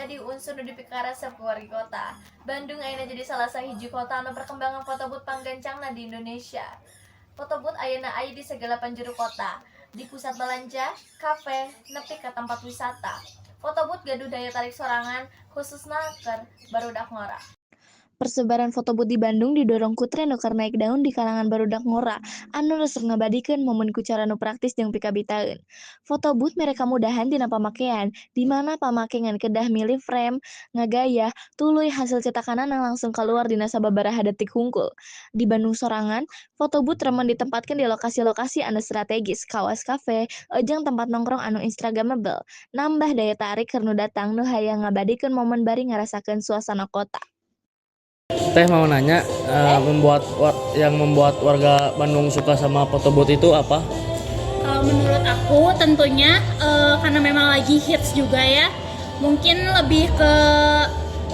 jadi unsur nu dipikaresep ku wargi kota. Bandung ayeuna jadi salah sahiji kota anu perkembangan photobooth panggancangna di Indonesia. Photobooth ayeuna aya di segala penjuru kota, di pusat belanja, kafe, nepi ka tempat wisata. Photobooth gaduh daya tarik sorangan, khususna keur barudak ngora. Persebaran photobooth di Bandung didorong ku tren nu keur naik daun di kalangan barudak ngora anu resep ngabadikeun momen ku cara nu praktis jeung pikabitaeun. Photobooth mere kamudahan dina pamakean, di mana pamake ngan kedah milih frame, ngagaya, tuluy hasil cetakanana langsung kaluar dina sababaraha detik hungkul. Di Bandung sorangan, photobooth remen ditempatkeun di lokasi-lokasi anu strategis, kawas kafe, jeung tempat nongkrong anu instagramable, nambah daya tarik keur nu datang nu hayang ngabadikeun momen bari ngarasakeun suasana kota. Teh, mau nanya, yang membuat warga Bandung suka sama photobooth itu apa? Kalau menurut aku tentunya karena memang lagi hits juga ya, mungkin lebih ke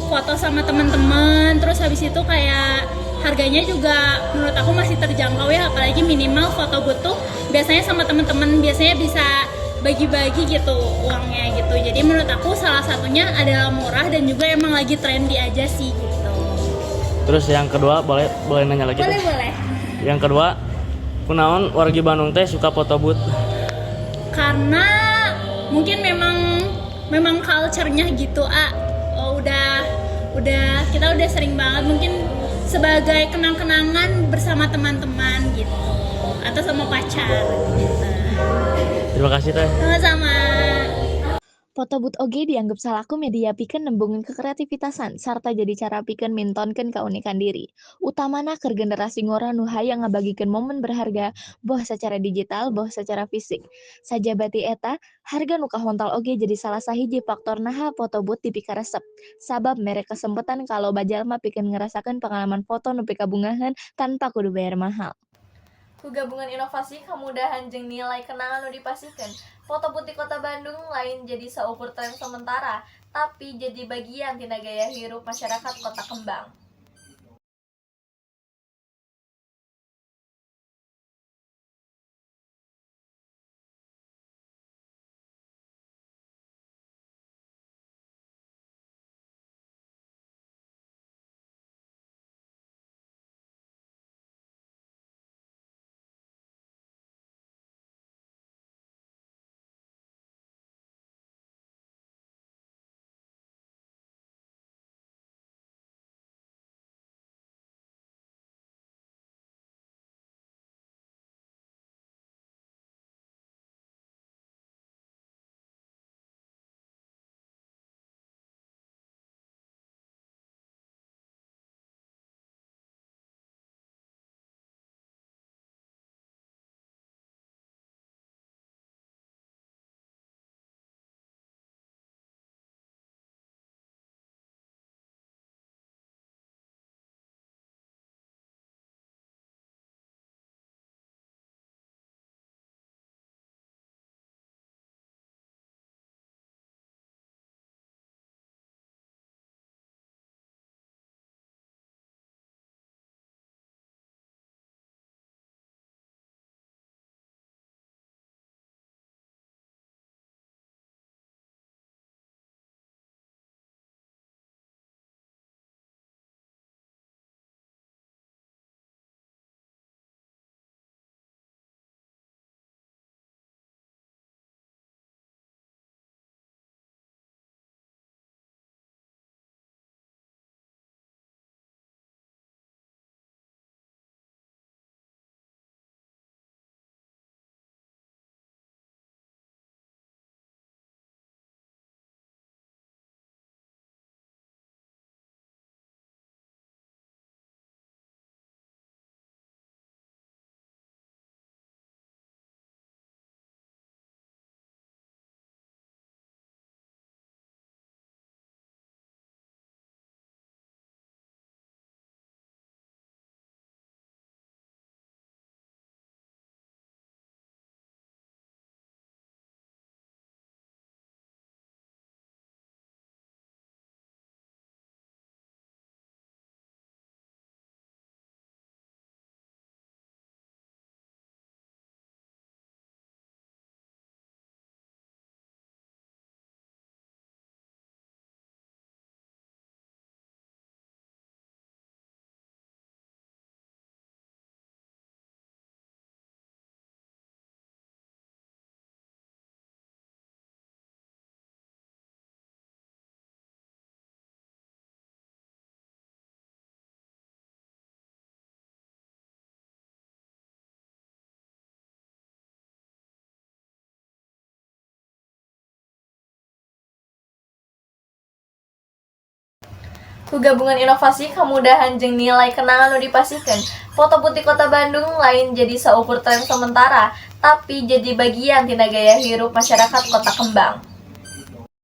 foto sama teman-teman, terus habis itu kayak harganya juga menurut aku masih terjangkau ya, apalagi minimal photobooth tuh biasanya sama teman-teman biasanya bisa bagi-bagi gitu uangnya gitu. Jadi menurut aku salah satunya adalah murah dan juga emang lagi trendy aja sih gitu. Terus yang kedua, boleh boleh nanya lagi? Boleh. Teh? Boleh. Yang kedua, kunaon wargi Bandung teh suka photobooth? Karena mungkin memang memang culture-nya gitu, ah. Oh, udah kita udah sering banget, mungkin sebagai kenang-kenangan bersama teman-teman gitu atau sama pacar gitu. Terima kasih, Teh. Sama-sama. Photobooth oge dianggep salaku media pikeun nembungeun kekreativitasan sarta jadi cara pikeun mintonkeun kaunikan diri. Utamana keur generasi ngora nu hayang ngabagikeun momen berharga, boh sacara digital boh sacara fisik. Sajaba ti eta, harga nu kahontal oge jadi salah sahiji faktor naha photobooth dipikaresep. Sabab mere kasempetan ka loba jalma pikeun ngarasakeun pangalaman foto nu pikabungaheun tanpa kudu bayar mahal. Ku gabungan inovasi, kemudahan, jeung nilai kenangan nu dipasihkeun, photobooth di Kota Bandung lain jadi saukur tren sementara, tapi jadi bagian tina gaya hirup masyarakat Kota Kembang. Ku gabungan inovasi, kemudahan jeung nilai kenangan nu dipasihkeun, foto booth di Kota Bandung lain jadi saukur tren sementara, tapi jadi bagian tina gaya hirup masyarakat Kota Kembang.